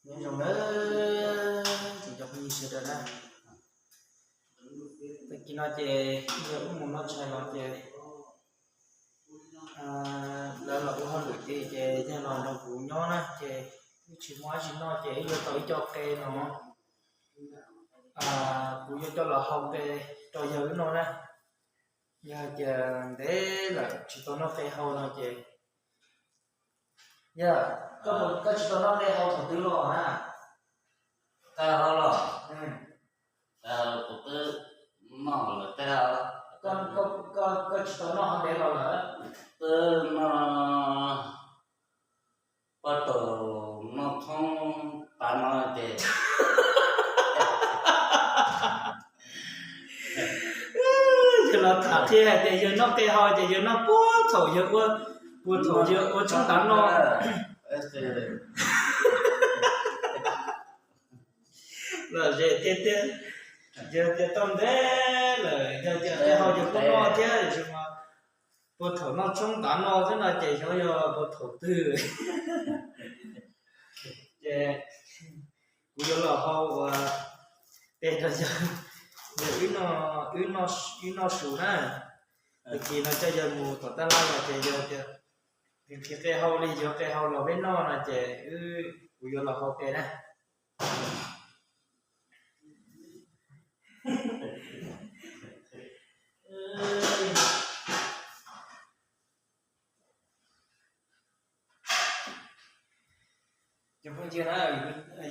Nyob zoo na, ces cov phooj ywg sawv daws na, tag kis no ces yog wb mus noj tshais los ces lawv los ua hauj lwm ces, ces yog los nrog kuv nyob na ces wb tsis muaj dab tsi noj ces wb yuav tau ib co qe no, kuv yuav coj los hau qe rau yawg wb noj na. Yog hais tias ntev lawm tsis tau noj qe hau no ces, yog koj tsis tau noj qe hau thaum twg los na? Qe hau los, kuv twb noj lawm, koj tsis tau noj hau ntev los lawm. Twb noj, puag thaum noj tshoob tav no ces yawg los tham qhia hais tias yawg noj qe hau ces yawg noj puag thaum yawg ua, puag thaum yawg ua tshoob tav no. Los ze tiag tiag, yawg tias tau ntev lawm, yog tias qe hau yawg kuj noj thiab, tiam sis mas puag thaum noj tshoob tav no xwb no ces xyov yog puag thaum twg. Ces kuv yuav los hau ua qe rau yawg, yawg wb noj su na. Tag kis no coj yawg mus tom tab laj los ces yawg tias nqhis qe hau li, yuav qe hau los peb noj no ces kuv yuav los hau qe na. Cov phooj ywg na,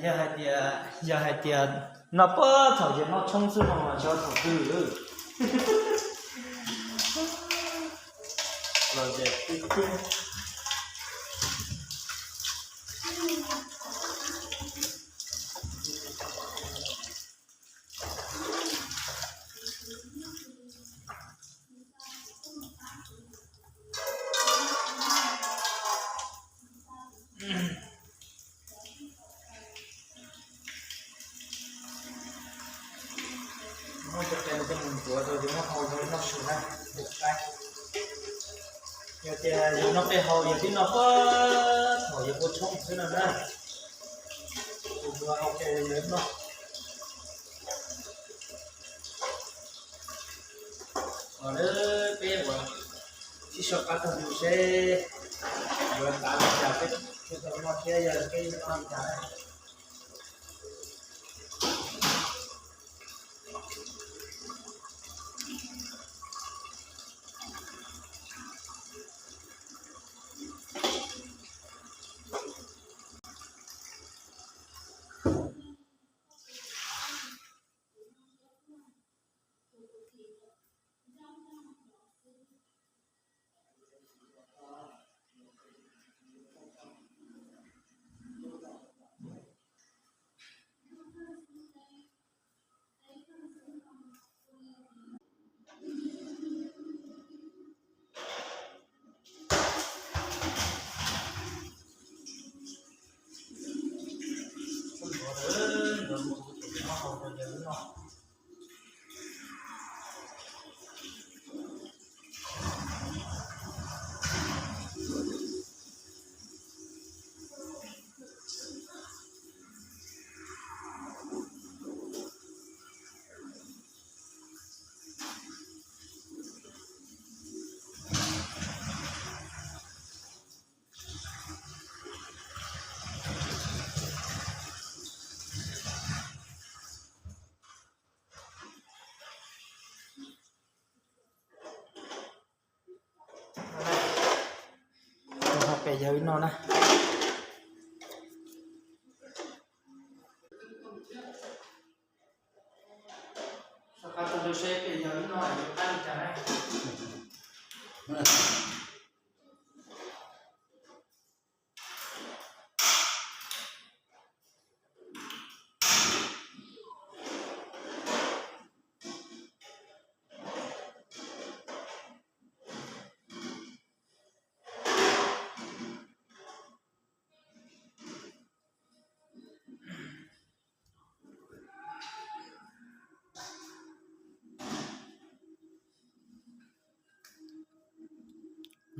yog hais tias, yog hais tias noj puag thaum yawg noj tshoob xwb no mas xyov thaum twg. Los ze tiag tiag. Muab cov qe no coj mus ntxuav rau yus muab hau rau noj su na. Yog tias yus noj qe hau yog twb noj puag thaum yog ua tshoob xwb no na. Kuv yuav hau qe rau yus noj. Os, peb ua sib sau qab taug yus seb yuav tav li cas, peb thiaj tau noj thiab yog peb noj li cas. Hau qe yawg wb noj na. Sau qab taug yus seb qe yawg wb noj yuav qab li cas na.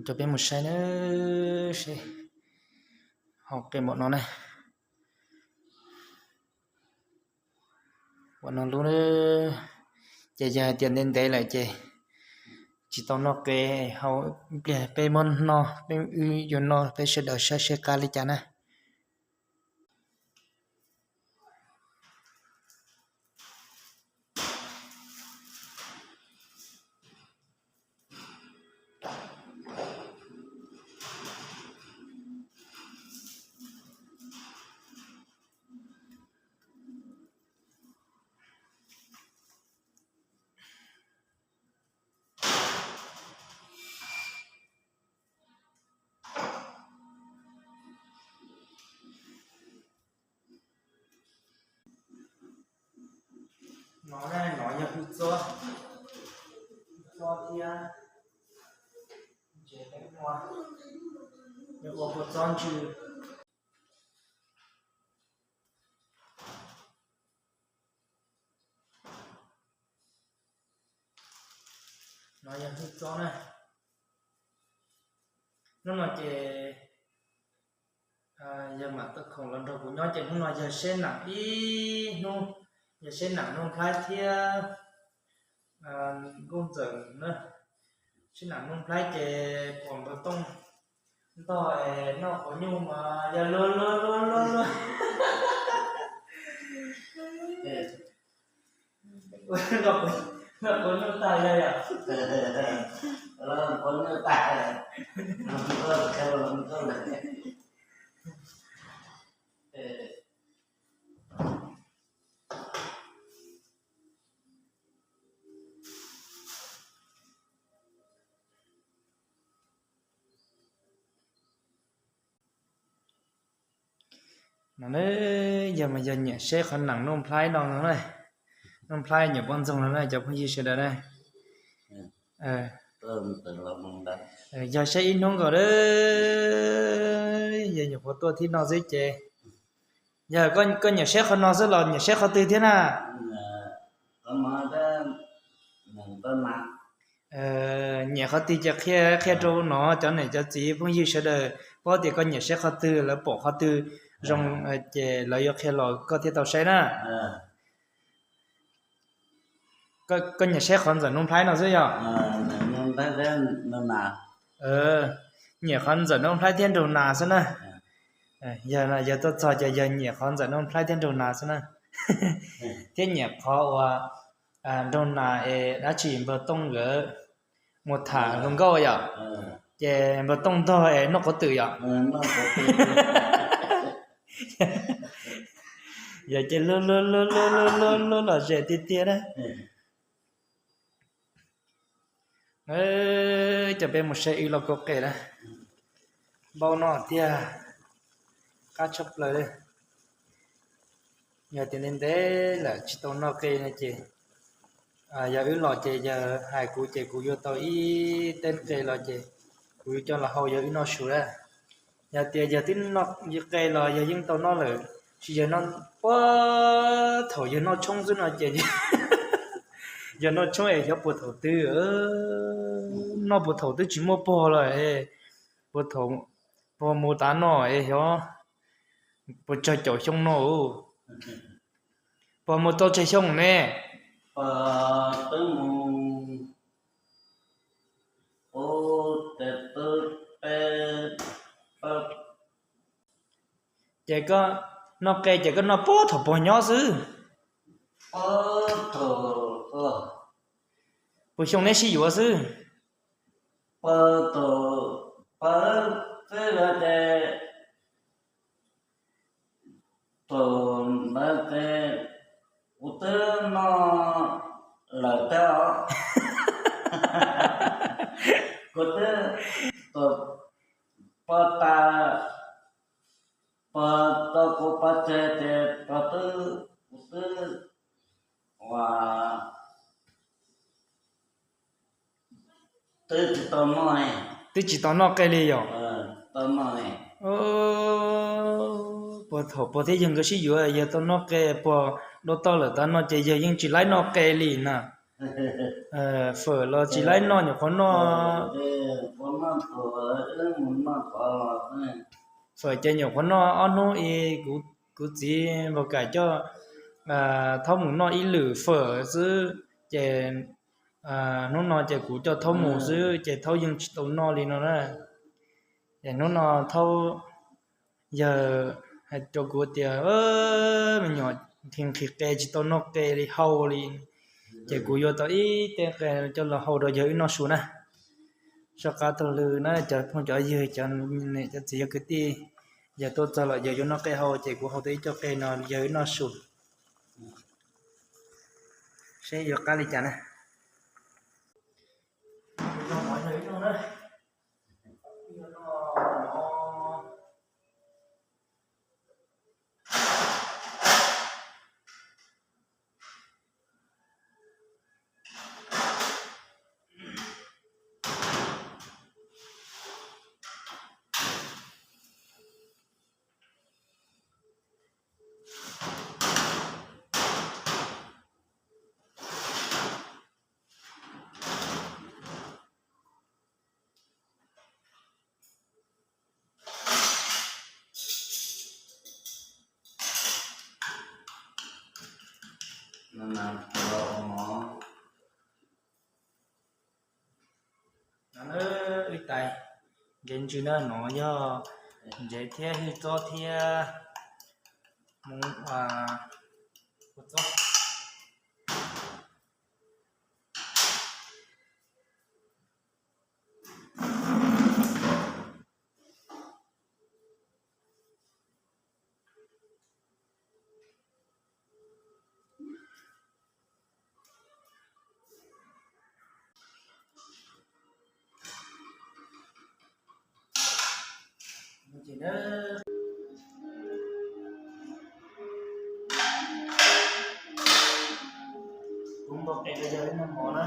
Coj peb mus saib na, seb hau qe npaum no na. Pom no lub, ces yog hais tias ntev ntev lawm ces tsis tau noj qe, hauv ib pliag peb muab noj, peb wb yuav noj peb sawv daws saib seb qab li cas na. No, no yog hwj txob, hwj txob thiab ntses, yog ua kua txob ntswg. No yog hwj txob na. Hnub no ces yog mam tau khoom los nrog kuv nyob ces hnub no yog seb nam ib hnub, yog seb nam Nuj Nplhaib thiab Nkauj Ntxawm na. Seb nam Nuj Nplhaib ces pom npawg Tooj ntog es noj quav nyuj mas yog luag luag luag luag luag. Noj quav nyuj tag yog yom. No na, yog mas yog nyiam seb qhov nam Nuj Nplhaib no, Nuj Nplhaib nyuam poj ntxoog no na cov phooj ywg sawv daws na. Yog saib ib hnub nkaus, yog nyuam qhuav tuaj thib no xwb ces, yog koj nyiam saib qhov no xwb los nyiam saib qhov twg thiab na? Nyiam qhov twg ces qhia, qhia rau no cov niam cov txiv phooj ywg sawv daws paub tias koj nyiam saib qhov twg, lawv pom qhov twg zoo ces lawv yuav qhia los koj thiaj tau saib na. Koj nyiam saib qhov Ntxawm Nuj Nplhaib no xwb yog? Nyiam qhov Ntxawm Nuj Nplhaib thiab Nraug Nas xwb na. Yog, yog tuaj txog ces yog nyiam qhov Ntxawm Nuj Nplhaib thiab Nraug Nas xwb na. Thiab nyiam qhov uas Nraug Nas es dab tsi npawg Tooj nkawd mus tham hluas nkauj yom, ces npawg Tooj ntog es noj quav twm yom. Yog ces luag luag luag luag luag luag los ze tiag tiag na. Coj peb mus saib wb loj kub qe na. Npau no tiag, qab tshaj plaws li. Yog tias ntev ntev lawm tsis tau noj qe no ces, yog wb los ces yog hais kuv ces kuv yuav tau ib teb qe los ces kuv yuav coj los hau yog wb noj su na. Yog tias yog twb noj qe los yog yeej tau noj lawm, tsis yog no, puag thaum yog noj tshoob xwb no ces yog noj tshoob es xyov puag thaum twg, noj puag thaum twb tsis muaj pog lawm, puag thaum pog mus tav no es xyov puas tsawg caum xyoo no. Pog mus tau tsawg xyoo ne? Ces koj noj qe ces koj noj puag thaum pog nyob xwb. Puas xyoo neb sib yuav xwb? Thaum ntawd ces kuv twb noj lawm thiab os. Kuv twb, pog tas, pog tau kuv pov tseg ces pog twb, kuv twb, ua, twb tsis tau noj, twb tsis tau noj qe li yom. Puag thaum pog thiab yawg nkawd sib yuav yawg tau noj qe, pog dua toj lawm tav no ces yawg yeej tsis laib noj qe li na. Fawm los tsis laib noj, nyuam qhuav noj, fawm ces nyuam qhuav noj ob hnub es kuv txiv npau kam coj Thaub mus noj ib lwm fawm xwb ces hnub no ces kuv coj Thaub mus xwb ces Thaub yeej tsis tau noj li no na. Ces hnub no Thaub, yawg hais rau kuv tias me nyuam nqhis qe tsis tau noj qe li hau li, ces kuv yuav tau ib teg qe coj los hau rau yawg wb noj su na. Soj qab taug lw na cov phooj cov ywg, cov niam cov txiv cov kwv tij, yawg tuaj txog los yawg yuav noj qe hau ces kuv hau tau ib co qe no yawg wb noj su. Seb yuav qab li cas na. Wb tais ntsev ntsws na, no yog ntsev thiab hwj txob thiab hmoov ua txob. Kuv npau qe rau yawg wb noj mov na.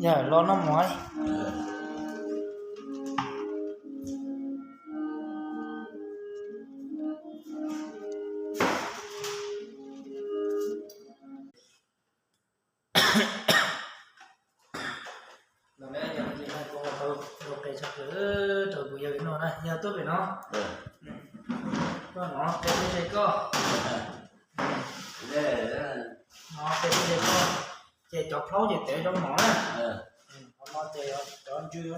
Yog los noj mov. Los ne, yog li no kuv ua tau qe tshaj plaws rau kuv yawg noj na, yog tuaj pem no. Koj no qe tib ze koj. No qe tib ze koj, ces cov plaub ces tev rau no na. Qhov no ces cov ntsws no.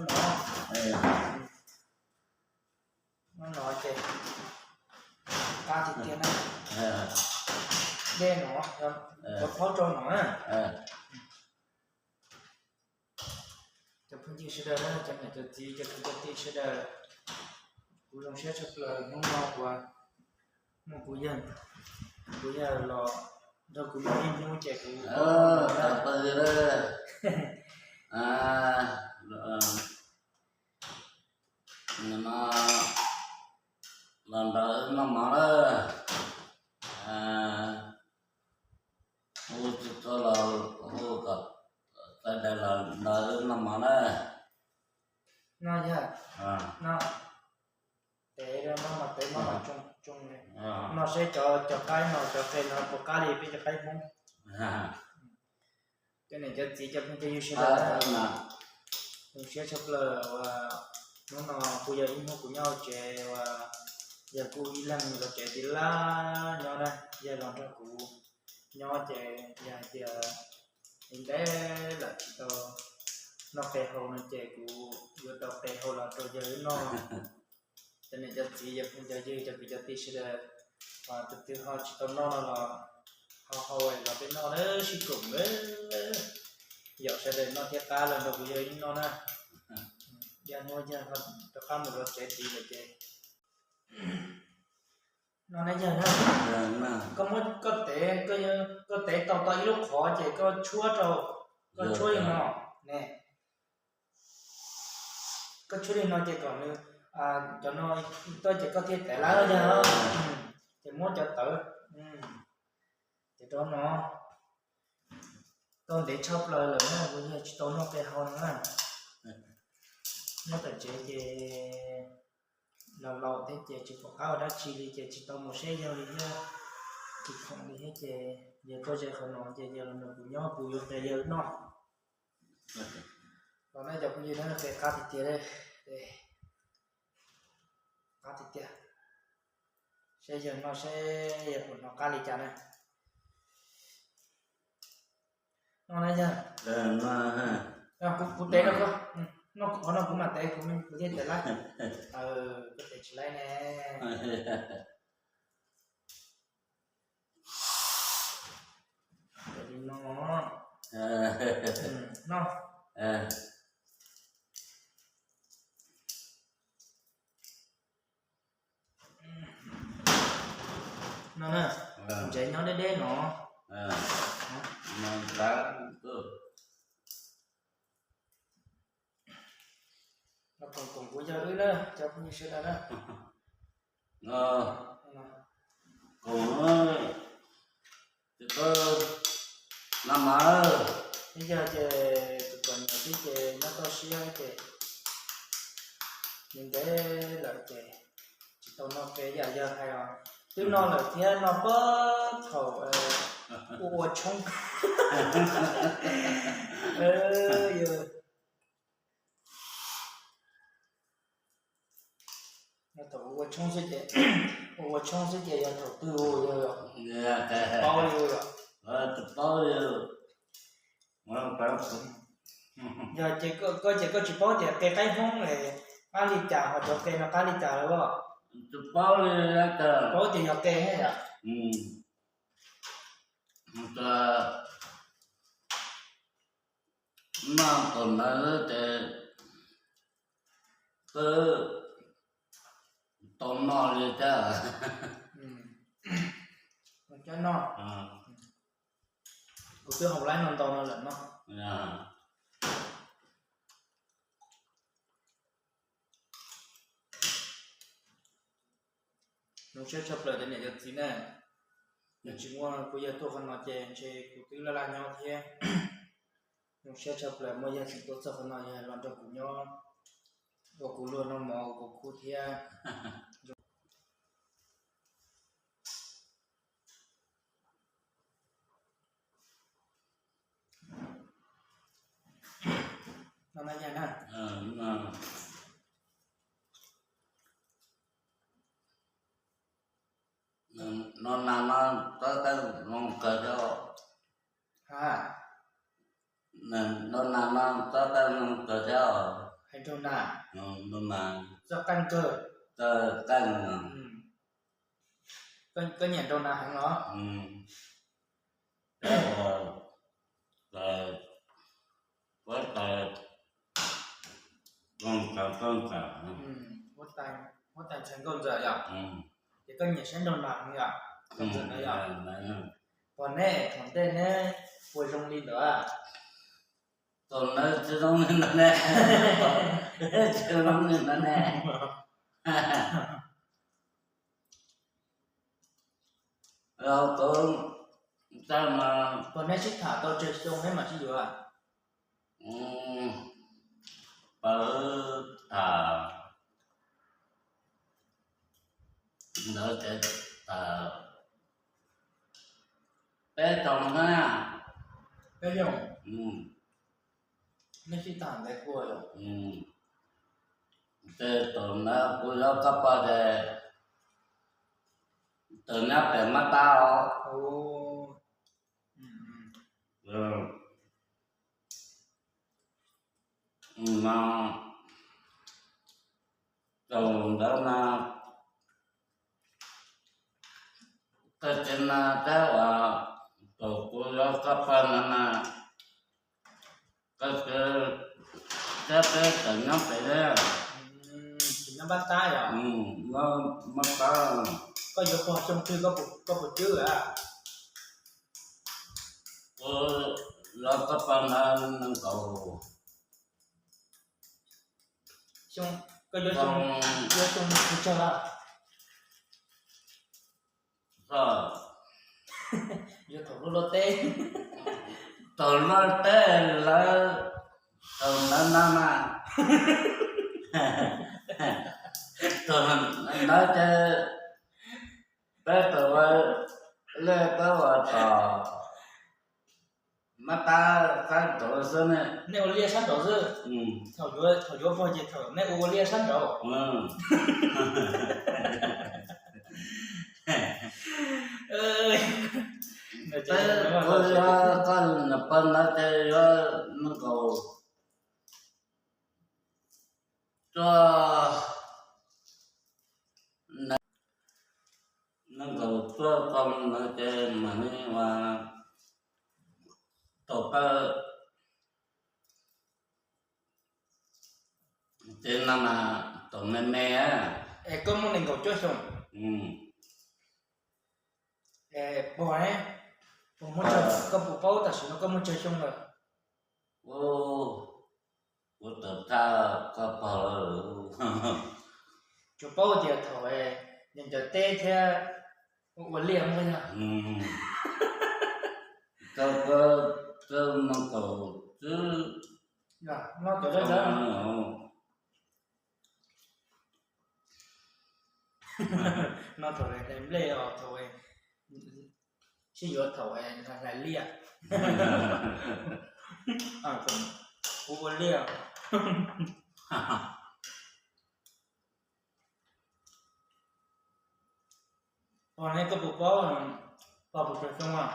No ces qab tiag tiag na. Dej no, cov plaub rau no na. Cov phooj ywg sawv daws na, cov niam cov txiv cov kwv cov tij sawv daws, kuv zoo siab tshaj plaws hnub no uas muaj kuv yawg, kuv yawg los nrog kuv noj ib hnub ces kuv no los nrog wb noj mov lawm. Hu tsis tau los hu kom sawv daws los nrog wb noj mov na. No yog, no tev, no mas tev maj mam tsoo tsoo li. No seb cov, cov qaib no, cov qe no puas qab li peb cov qaib Hmoob. Cov niam cov txiv cov phooj cov ywg sawv daws, zoo siab tshaj plaws uas hnub no kuj yog ib hnub kuv nyob hauv tsev uas yog kuj ib leeg los tsev tsis laj nyob na, yog los nrog kuv nyob ces yog hais tias li ntev lawm tsis tau noj qe hau no ces kuv yuav tau qe hau los rau yawg wb noj. Cov niam cov txiv cov phooj cov ywg cov kwv cov tij sawv daws, tus twg ho tsis tau noj no los ho hau los peb noj na, sib koom na, yaum sawv daws noj thiab qab los nrog kuv yawg wb noj na. Yog hnub yawg rov qab mus rau tsev tid lawm ces No na yawg na, koj muab koj tev, koj tev tau tau ib lub qhov ces koj tshuab rau, koj tshuab li no ne, koj tshuab li no ces kom nws, cov no tuaj ces koj thiaj tev lawm yawg. Ces muab cov tawv, ces rau no, tau ntev tshaj plaws lawm na, kuv yawg tsis tau noj qe hau no na. Nyob tom tsev ces laus laus thiab ces tsis pom qab ua dab tsi li ces tsis tau mus saib yawg li thiab, tsis khoom li thiab ces yawg tuaj ze qhov no ces yawg los nrog kuv nyob kuv yuav qe yawg noj. Los na cov phooj ywg na, qe qab tiag tiag li, qab tiag tiag. Saib yawg noj seb yawg puas hnov qab li cas na. No na yawg, kuv tev rau koj, qhov no kuv mam tev, kuv thiaj tev laib. Koj tev tsis laib ne. Li no, no. No na, ntsev nyob deb deb no. Los koom koom kuv yawg wb na cov phooj ywg sawv daws na. Koom, tus koj, no mas, ib yawg ces tus kom nyiam tib ces nyob toj siab ces ntev ntev lawm ces tsis tau noj qe yam yawg hais os. Twb noj lawm thiab, noj puag thaum ua ua tshoob. Yog thaum ua tshoob xwb ces, ua ua tshoob xwb ces yog thaum twg ua yog paub li yom. Yog ces koj ces koj tsis paub tias qe qaib Hmoob qab li cas ho cov qe no qab li cas lawm. Tsis paub li, paub tias yog qe thiab yom. Noj tom ntawd ces twb tau noj li thiab. Cov no kuv twb haus laib no ntau no lawm no. Zoo siab tshaj plaws cov niam cov txiv na, yog tsis muaj kuv yawg tuaj qhov no ces ntshe kuv twb laj laj nyob thiab. Zoo siab tshaj plaws muaj yawg txiv tuaj txog qhov no yog los nrog kuv nyob, ua kuv luag noj mov ua kuv khub thiab. No na yawg na, no na no txhob tawm zoo kawg thiab. No na no txhob tawm zoo kawg thiab. Hais rau na, no na, txhob qeej kawg, txhob qeej. Koj nyiam rau na heev los? Huab tais nkauj ntxawm, huab tais ntxhais nkauj ntxawm yom. Ces koj nyiam saib nraug nas yom, nkauj ntxawm na yom. Pom neb thaum ntej neb ua zoo li ntawd. Thaum ntawd tsis zoo li ntawd ne, tsis zoo li ntawd ne. Los tau, tau mas, pom neb sib tham tau tsawg xyoo neb mam sib yuav? Pawg tham ntawd ces tham peb xyoo na. Peb xyoo. Neb sib tham ntawd kuj yog, ces thaum ntawd kuv yuav koj pog ces thaum nyob pem mab tab os. No, thaum ntawd mas koj tsev mas tab uas thaum kuv yuav koj pog ntawd mas koj tsev, tab peb tseem nyob pem, nyob mab tab, mab tab. Koj yuav pog xyoo twg koj puas cwb a? Kuv yuav koj pog ntawd nees nkaum xyoo, koj yuav xyoo, yuav xyoo twg tsawg a? Yuav thaum lub luaj teb. Thaum luaj teb lawm, thaum ntawd na mas, thaum ntawd ces peb thaum ua liaj peb ua tom mab tab sab nraud xwb ne. Nej ua liaj sab nraud xwb? Thaum yuav pog ces thaum nej ua ua liaj sab nraud. Peb, kuv yuav koj niam pog ntawd ces yuav nees nkaum cuaj, nees nkaum cuaj xyoo ntawd ces mam li ua tau peb. Ces no mas thaum me me. Es koj muaj nees nkaum cuaj xyoo. Pog, koj puas paub tam sim no koj muaj tsawg xyoo lawm? Kuv tau txog koj pog lawm. Tsuas paub tias thaum ncaws teb thiab ua liaj muaj yog. Koj, koj nees nkaum xwb. No cov dawb dawb. No thaum hlais nplej os, thaum sib yuav thaum hlais liaj. Kuv ua liaj. Pog ne, koj puas paub pog puas tsawg xyoo?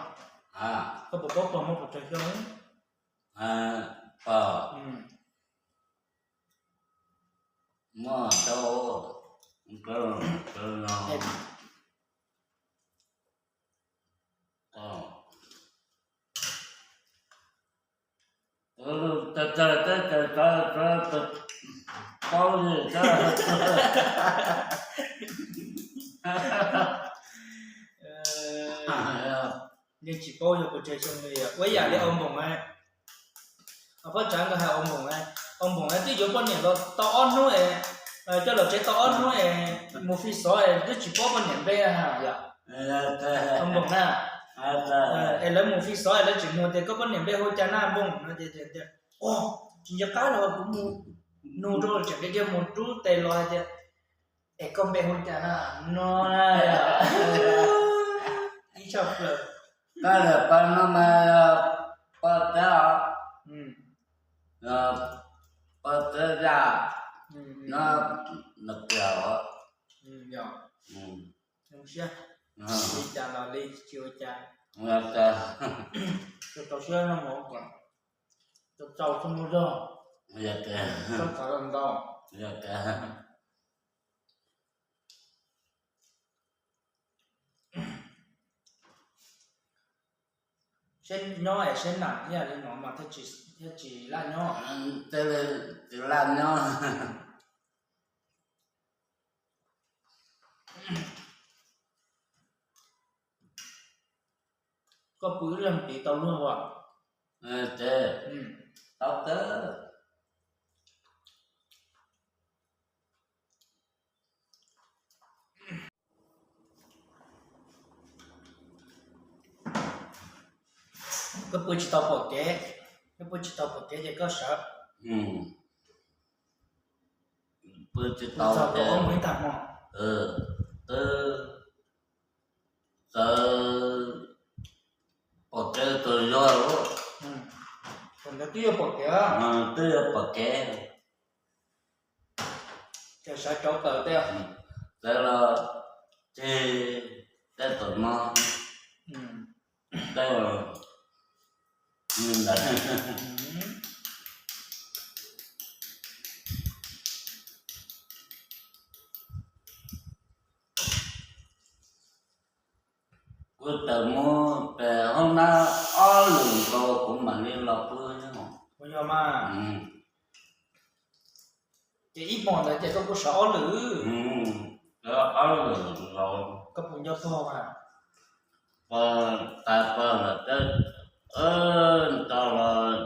Koj puas paub pog muaj puas tsawg xyoo? Pog muaj rau, rau, rau no. Tawg tawg teb tawg tawg tawg paub li tawg. Yeej tsis paub yog puas tsawg xyoo li, ua ib yam li Au Npoom. Au Pob Tsav nkawd hais Au Npoom, Au Npoom twb yuav poj niam los tau ob hnub es, coj los tsev tau ob hnub es mus fi xov es twb tsis paub poj niam npe yom. Au Npoom na, es lawv mus fi xov es lawv tseem nug tias koj poj niam npe hu cas na Npoom no, tsis nco qab los kuv mus nug rau tseem kiag mus rub tes los hais tias es koj npe hu cas na no na. Ib tshaj plaws. Koj niam pog no mas yog pog Txawj os, yog pog Txawj Yaj no, nws kiag os. Zoo siab, li cas los li tsis ua cas. Txaus siab no mus kom txaus txaus txog mus zog, txaus txaus los ntau. Siab nyob es siab nam ib yam li no mas thiaj tsis laj nyob. Tsis laj nyob. Koj pw ib leeg tid tau luag as? Tau kawg. Koj pw tsis tau pom kev, koj pw tsis tau pom kev ces koj sawv. Pw tsis tau ces mus ib tag hmo. Twb txawv pom kev txawv zog. Thaum ntawd twb yuav pom kev, twb yuav pom kev. Ces sawv rauv taws tej, txawv los ceg tej tom no, tej ntawd. Kuv tawm mus pem hoob nab ob lwm nkaus kuv mam li los pw. Ua yog mas. Ces ib hmos ntawd ces koj kuj sawv ob lwm. Ob lwm nkaus. Koj puas nco pog mas? Pog, tas pog lawm, ntau los,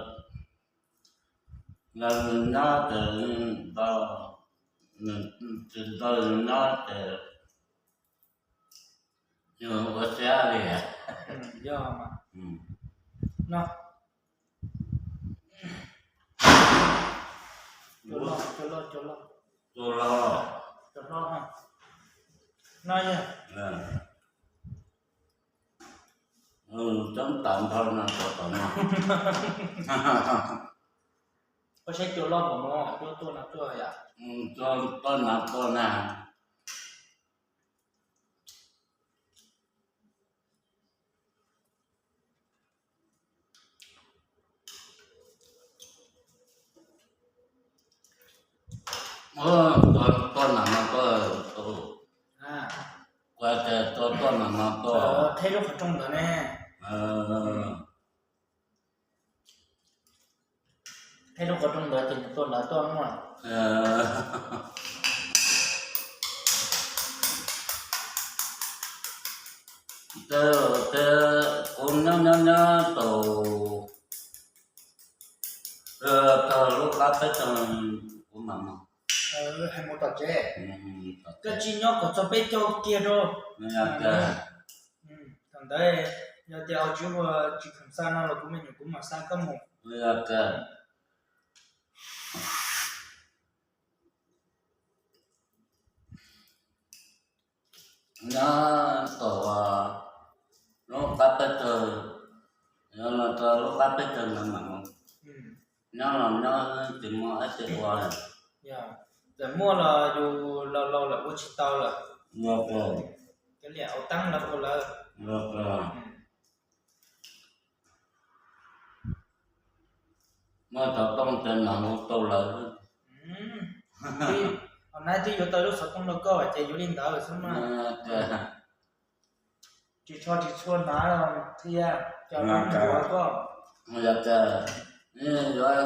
los nws nyob ces nws nto, nws tsis nto nws nyob ces nws ua siab li. Yog mas. No, cua loj, cua loj, cua loj. Cua loj. Cua loj. No yog. Coob tas nrho no, cov tom no. Koj saib cua loj npaum no, cua tuaj no tuaj yom. Cua tuaj no tuaj na. Tuaj na no tuaj, kuv tias tuaj tuaj na no tuaj. Qheb lub qhov rooj ntawd ne. Qheb lub qhov rooj ntawd ces nws tuaj ntawd tuaj mas. Ces kuv nyob nyob nyob tau, txog lub qab peb caug kuv mam mus. Hais mus tom tsev. Koj tsis nyob kom txog peb caug kiag rau. Thaum ntawd yog tias au tsis ua tsis khoom xa no los kuv me nyuam kuv mam xa koj mus. Nyob tau lub qab peb caug, nyob los tau lub qab peb caug no mam mus. Nyob los nyob tsis muaj dab tsi ua. Txawm muaj los yus laus laus lawm ua tsis tau lawm. Cov liam hauv teeb lawv ua lawv. Muaj cov tooj ces mam mus tau lawv. Hos nab twb yuav tau lub xov tooj rau koj ces yuav li ntawd xwb mas. Tsis tsho tsis txhua hnav los thiab cov no yuav koj. Yog tias yuav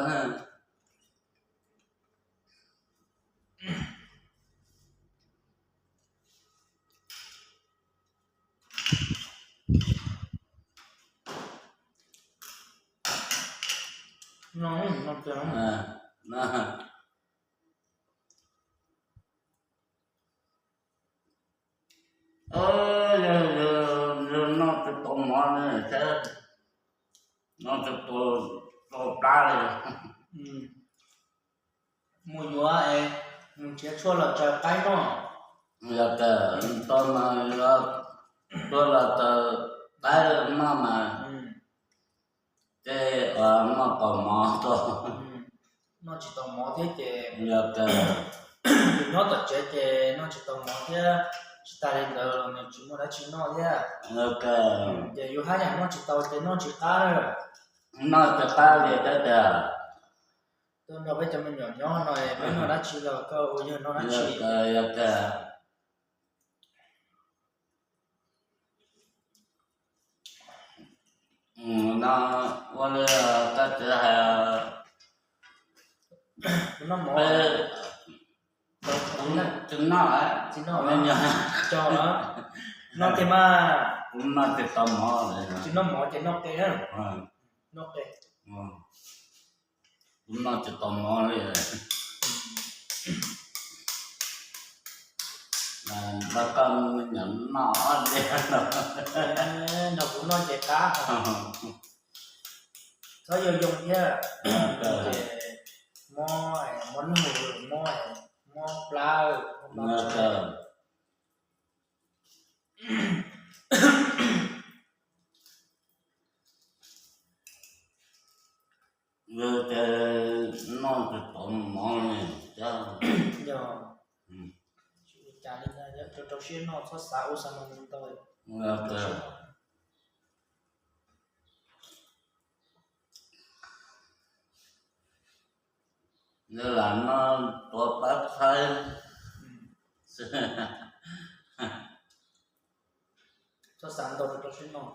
no, no, yog noj tsis tau mov ne, noj tsis tau, tau plab li. Mus yuav es mus nrhiav tshuaj los tsaws qaib noj. Yog tias tau mas yuav tshuaj los tsaws qaib noj mas, ces noj tau mov tau. Noj tsis tau mov thiab ces yog tias yus nyob tom tsev ces noj tsis tau mov thiab, tsis tas li ntawd los nws tsis muaj dab tsi noj thiab. Ces yus haj yam noj tsis tau ces noj tsis qab. Noj tsis qab li thiab tiag. Tuaj nrog peb cov me nyuam nyob no peb noj dab tsi los koj ua yog noj dab tsi. Yog tias no ua li koj txiv hais, tsis noj, tsis noj, noj tiag mas. Kuv noj tsis tau mov, tsis noj mov ces noj qe, noj qe. Kuv noj tsis tau mov li. Nrog koj me nyuam noj ob diav no. Nrog kuv noj ces qab. Txhob yog yoo thiab. Mob, mob nug, mob, mob plab. Ces noj tsis tau mov li thiab. Yog, tsis ua cas li ntag, yog rau rau siab noj, txhob xav ua xav noj ntau. Yog lam noj tuav pab txhaib. Txhob xav ntau, rau rau siab noj.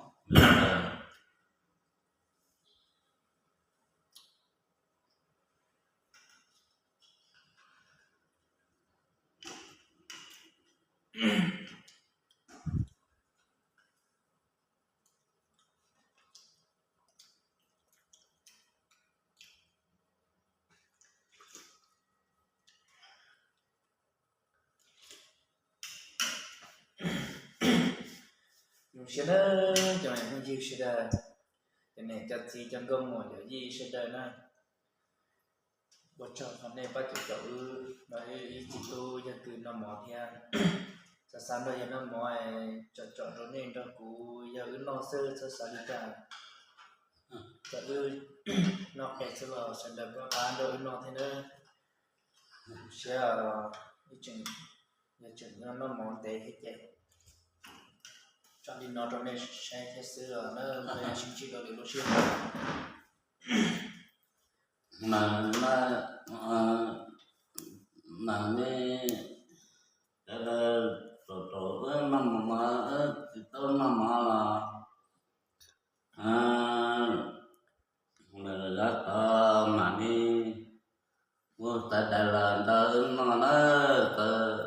Zoo siab na, cov phooj ywg sawv daws, cov niam cov txiv cov nkauj muam yawm yij sawv daws na, ua tsaug qhov nej pab caum wb no, ib txiv tub yog kws noj mov thiab. Xav xav nrog yawg noj mov, tsom tsom rau nej nrog kuv yawg wb noj xwb, txhob xav li cas. Txawm wb noj qes xwb los sawv daws pab pab nrog wb noj thiab nawb. Siab, yawg tseem noj mov ntev thiab ces tso li no rau nej saib thiab xwb os na, sib ntsib dua lwm lub sij hawm. Mas, mas nej, rau rau wb noj mov, wb tsis tau noj mov los, lawv tau mam li ua txais daim lawm ntawd noj na, tau